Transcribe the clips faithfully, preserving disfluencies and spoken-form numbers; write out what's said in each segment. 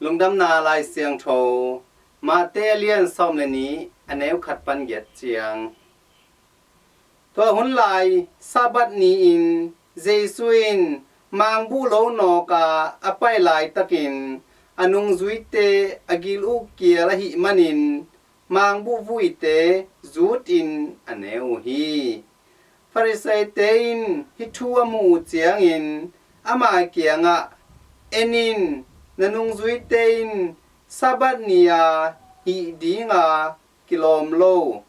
Lungdamna Lai Siangtho, Mate a lian sawm le nih, a neu khat pan giat ciang. Tua hun lai Sabbath ni-in Jesu in mangbuh lo nawka a pai laitakin a nungzuite a gil uh kial ahih manin mangbuh vuite zutin a ne uh hi. Farisaite in hih thu a muh uh ciangin ama kiangah, "En in, na nungzuite in Sabbath ni-a hih dinga kilawm lo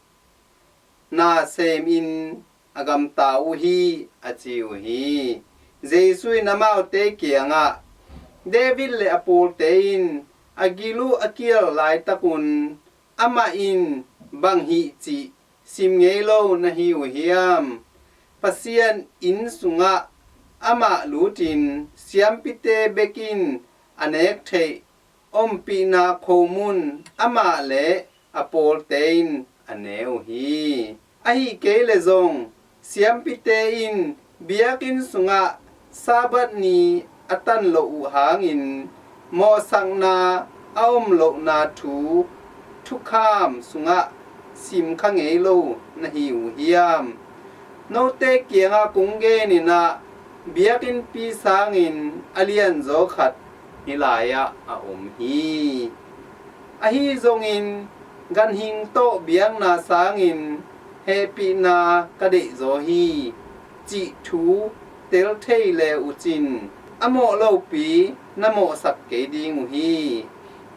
na semin a gamta uh hi," a ci uh hi. Jesu in amaute kiangah, "David le a pawlte in a gil uh a kial laitakun amah in bang hih cih sim ngei lo na hi uh hiam? Pasian inn sungah amah lutin siampite bekin a nek theih ompihna khomun amah le a pawlte in a ne uh hi. Ahi kei le zong siampite in biakinn sungah Sabbath ni a tan loh uh hangin mawhsakna a om lohna thu thukham sungah sim kha ngei lo na hi uh hiam? Note kiangah kong genin ah, biakinnpi sangin a lianzaw khat hih lai-ah a om hi. Ahi zongin ganhing tawh biakna sangin hehpihna ka deihzaw hi, cih thu tel thei le uh cin a mawh lopi na mawhsak kei ding uh hi.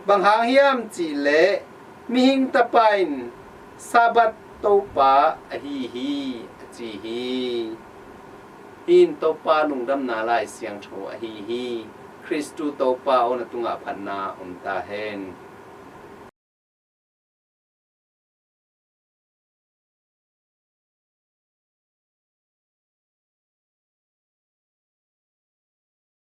Bang hang hiam cih leh Mihing Tapa in Sabbath Topa ahi hi," a ci hi. Hih in Topa Lungdamna Lai Siangtho ahi hi. Khristu Topa aw, na tungah phatna om ta hen.